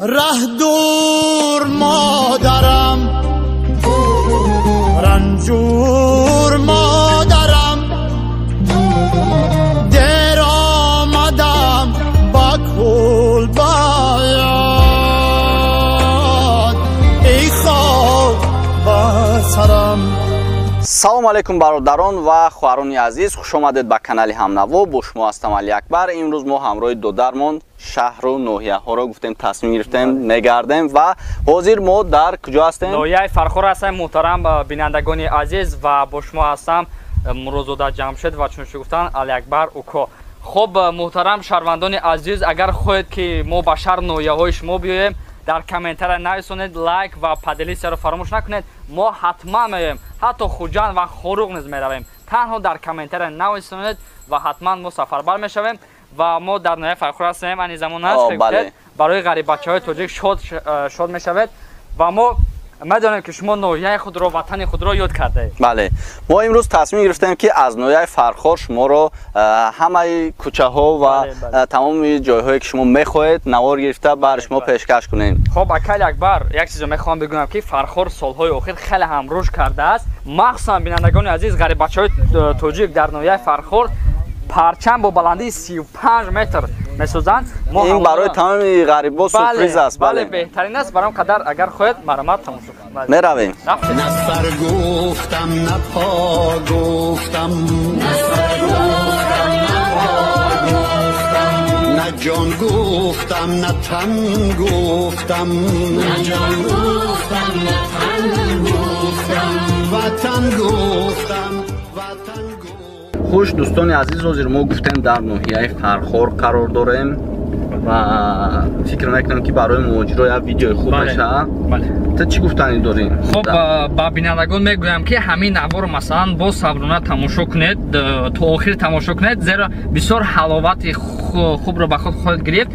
Раҳ дур модарам, ранҷур модарам, дер омадам ба кулбаят, эй хок ба сарам. Салом алейкум бародарон ва хоҳарони азиз, хуш омадед ба канали Ҳамнаво. Бо шумо ҳастам Али Акбар. Имрӯз мо ҳамроҳи додармон шаҳру ноҳияҳоро гуфтем, тасмим гирифтем, мегардем ва ҳозир мо дар куҷо ҳастем? Ноҳияи Фархор ҳастем, муҳтарам бинандагони азиз, ва бо шумо ҳастам Мурозода Ҷамшед ва чун шумо гуфтан Али Акбар уко. Хуб, муҳтарам шаҳрвандони азиз, агар хоҳед ки мо ба шаҳр ноҳияҳои шумо биёем, дар комментария нависонед, лайк ва поделитсияро фаромӯш накунед. Мо ҳатман меоем, ҳатто Хуҷанд ва Хоруғ низ меравем. Танҳо дар комментария нависонед ва ҳатман мо сафарбар мешавем. Ва мо дар ноҳияи Фархор ҳастем, ани замон аст, барои ғариббачаҳои тоҷик шод мешавед ва мо медонем ки шумо ноҳияи худро, ватани худро ёд кардаед. Бале, мо имрӯз тасмим гирифтем ки аз ноҳияи Фархор шуморо ҳамаи кӯчаҳо ва тамоми ҷойҳое ки шумо мехоҳед навор гирифта бар шумо пешкаш кунем. Хоб, акали Акбар, як чизо мехоҳам бигӯям ки Фархор солҳои охир хеле ҳам рушд кардааст. Махсусан бинандагони азиз, ғариббачаҳои тоҷик дар ноҳияи Фархор парчам бо баландии 35 метр месозанд. Ин барои тамоми ғарибо сюрприз аст. Бале, беҳтарин аст. Барои қадар агар хоҳед марамат тамошо кунед. Меравем. На сар гуфтам, на по гуфтам, на сар гуфтам, на по гуфтам, на ҷон гуфтам, на тан гуфтам, на ҷон гуфтам, на тан гуфтам, ватан гуфтам, ватан гуфтам. Хуш дӯстони азиз, ҳозир мо гуфтем дар ноҳияи Фархор қарор дорем ва фикр мекунам ки барои муҳоҷиро як видеои хуб мешавад. Ту чӣ гуфтанӣ дорӣ? Хуб, ба бинандагон мегӯям ки ҳамин наворро масалан бо саброна тамошо кунед, то охир тамошо кунед, зеро бисёр ҳаловати хубро ба худ хоҳед гирифт.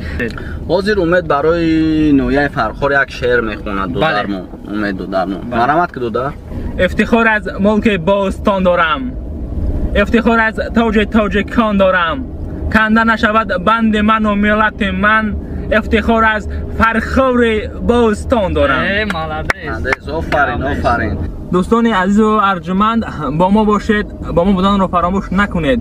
Ҳозир Умед барои ноҳияи Фархор як шеър мехонад додармон. Умед додармон, марамат ки додар. Ифтихор аз мулки бостон дорам, ифтихор аз тоҷи тоҷикон дорам, канда нашавад банди ману миллати ман, ифтихор аз Фархори бостон дорам. Молодец, офарин, офарин. Дӯстони азизу арҷуманд, бо мо бошед, бо мо буданро фаромӯш накунед,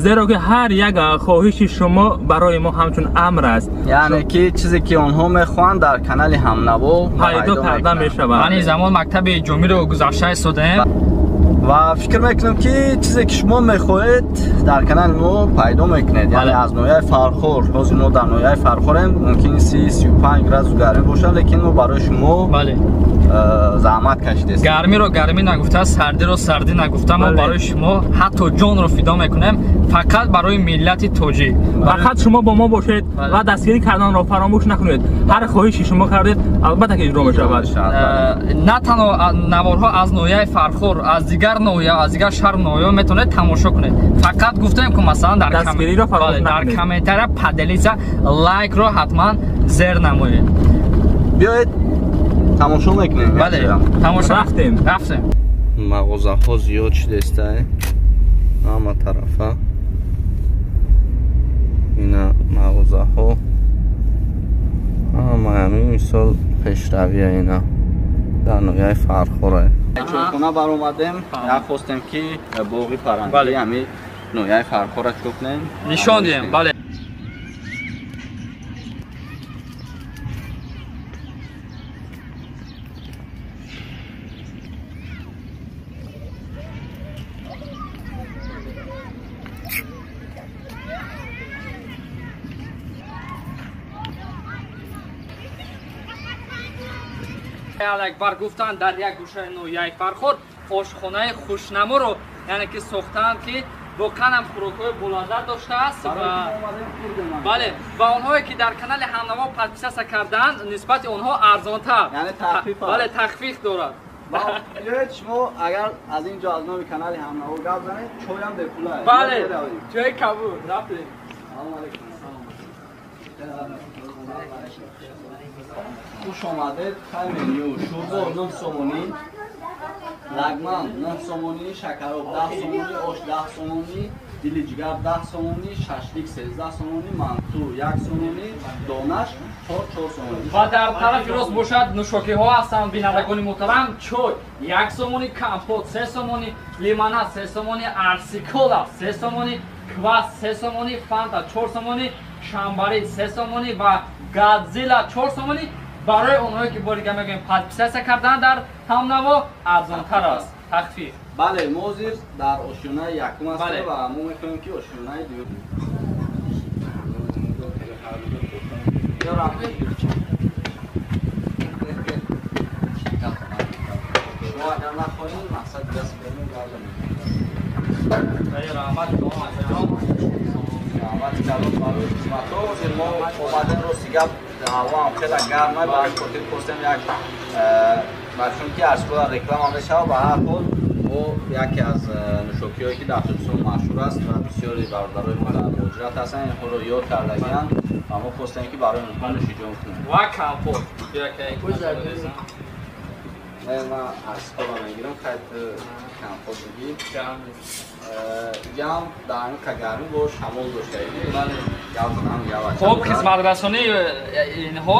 зеро ки ҳар як хоҳиши шумо барои мо ҳамчун амр аст. Яъне ки чизе ки онҳо мехоҳанд дар канали Ҳамнаво пайдо карда мешавад. Ани замон мактаби ҷомиро гузашта истодаем ва фикр мекунам ки чизе ки шумо мехоҳед дар канали мо пайдо мекунед. Яъне аз ноҳияи Фархор, ҳозир мо дар ноҳияи Фархорем, мумкин 30-35 градус гармӣ бошад, лекин мо барои шумо заҳмат кашидем. Гармиро гармӣ нагуфта, сардиро сардӣ нагуфта, мо барои шумо ҳатто ҷонро фидо мекунем, фақат барои миллати тоҷик. Фақат шумо бо мо бошед ва дастгирӣ карданро фаромӯш накунед. Ҳар хоҳиши шумо кардед, албатта ки иҷро мешавад. На танҳо наворҳо аз ноҳияи Фархор, аз дигар ноҳия, аз дигар шаҳр ноҳия метавонед тамошо кунед. Фақат гуфтем ки масалан дар дастгириро фаромӯш накунед, дар комментария поделиться, лайкро ҳатман зер намоед. Биёед тамошо мекунем. Бале, тамошо рафтем. Рафтем. Мағозаҳо зиёд шудааст, ҳама тарафа ина мағозаҳо, ҳама ҳамин мисол пешравия ина дар ноҳияи Фархор. Чойхона баромадем, як хостем ки боғи паррандагӣ ҳамин ноҳияи Фархорро чӣ кунем, нишон диҳем. Бале, Акбар гуфтанд дар як гӯшаи ноҳияи Фархор ошхонаи хушнаморо яъне ки сохтаанд ки воқеан ҳам хӯрокҳои болаззат доштааст. Бале, ва онҳое ки дар канали Ҳамнаво подписаться кардаанд, нисбати онҳо арзонтар, бале, тахфиф дорад. Биёед шумо агар аз ин ҷо аз номи канали Ҳамнаво гап занед, чойам бепул аст. Бале, чойи кабуд. Рафтем. Салом алейкум. Хуш омадед. Хай меню: шӯрбо 9 сомонӣ, лагман 9 сомонӣ, шакароб 10 сомонӣ, ош 10 сомонӣ, Дили ҷигар 10 сомонӣ, шашлик 13 сомонӣ, манту 1 сомонӣ, донаш 4 сомонӣ. Ва дар тарафи рост бошад нӯшокиҳо ҳастанд, бинандагони муҳтарам. Чой 1 сомонӣ, компот 3 сомонӣ, лимонад 3 сомонӣ, арсикола 3 сомонӣ, квас 3 сомонӣ, фанта 4 сомонӣ, шамбари 3 сомонӣ ва гадзила 4 сомонӣ. Барои онҳое ки бори дига мегӯем подписаться кардан дар ҳамнаво арзонтар аст. Тахфиф. Бале, мо ҳозир дар ошёнаи якум ҳастем ва мо мехоҳем ки ошёнаи дуюм. Шумо агар нахоҳед, мақсад даст берун гардонед. Раҳмат шумо. Раҳмат калон барои хизматҳо. Ҳозир мо омадем, рости гап ҳаво ҳам хеле гарм аст, барои хотир хостем як бачун ки аз кула реклама мешавад, ба ҳар ҳол мо яке аз нӯшокиҳое ки дар Тоҷикистон машҳур аст ва бисёри бародарои мо дар муҳоҷират ҳастанд, инҳоро ёд кардагианд ва мо хостем ки барои онҳо нӯшиҷон кунем. Ва компот. Не, ман арсикола мегирам, хайр компот бигир. Ҷам дар ин гармӣ бо шамол доштаи. Хуб, хизматрасонии инҳо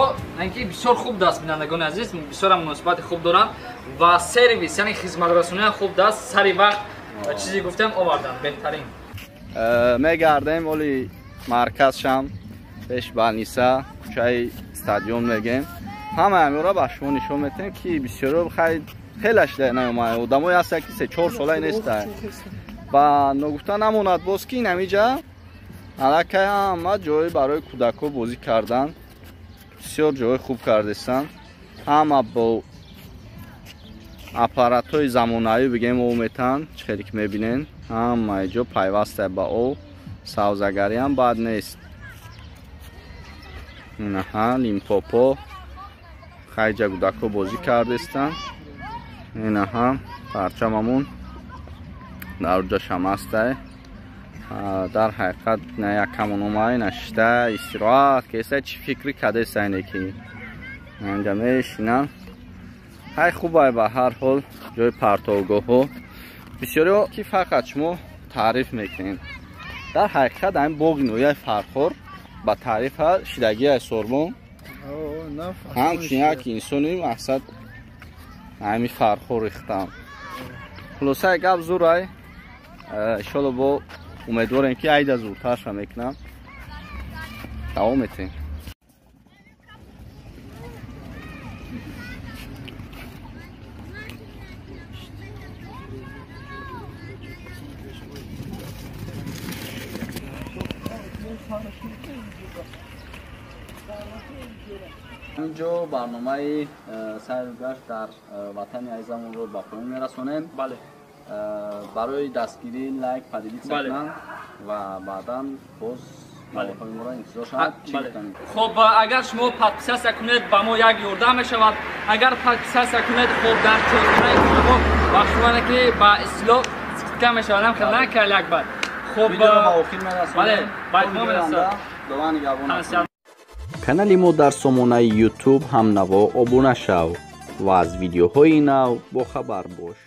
ки бисёр хуб даст, бинандагони азиз, бисёрам муносибати хуб доранд ва сервис, яъне хизматрасонии хуб даст, сари вақт чизе гуфтем овардан, беҳтарин. Мегардем оли марказшам пеш балниса, кӯчаи стадион мегем. Ҳама ҳаминро ба шумо нишон метиҳем ки бисёро хеле шида наомад. Одамое ҳастанд ки 3-4 солае нестанд. Ва ногуфта намонад боз ки ин ҳамиҷа аллакай ҳама ҷой барои кӯдакҳо бозӣ кардан бисёр ҷои хуб кардестанд. Ҳама бо аппаратҳои замонавӣ бигем об метаҳанд, чӣ хеле ки мебинен, ҳамаи ҷо пайваста ба об, савзагариам бад нест. Инаҳа Лимпопо, хайҷа кӯдакҳо бозӣ кардестанд. Инаҳа парчамамон дар ҷашам ҳастай. Дар ҳақиқат на якамон омай нашита истироҳат кеста, чӣ фикри кадестай неки инҷа мешинам. Ҳай хубай, ба ҳар ҳол ҷои партовгоҳҳо бисёриҳо ки фақат шумо таъриф мекунед. Дар ҳақиқат ҳамин боғи ноҳияи Фархор ба таърифа шидагиай Сорбон. Ҳамчун як инсони мақсад ҳамин Фархор рехтам. Хулосаи гап зурай. Иншолло бо умедворем ки айда зудтарша мекунам. Давом метем. Инҷо барномаи сайру гашт дар ватани азизамонро ба поён мерасонем. Бале. Барои дастгирӣ лайк, поделиться кунанд ва баъдан боз наворҳои моро интизор шаванд. Хуб, агар шумо подписаться кунед ба мо як ёрдам мешавад. Агар подписаться кунед, хуб дар чорхонаи мо ба шумо ки ба истилоҳ скидка мешавад, ҳам хел накард як бор. Хуб, видеоро ба охир мерасонем. Бале, ба итмом мерасад. Худованд нигаҳбон. Канали мо дар сомонаи YouTube ҳамнаво обуна шав ва аз видеоҳои нав бохабар бош.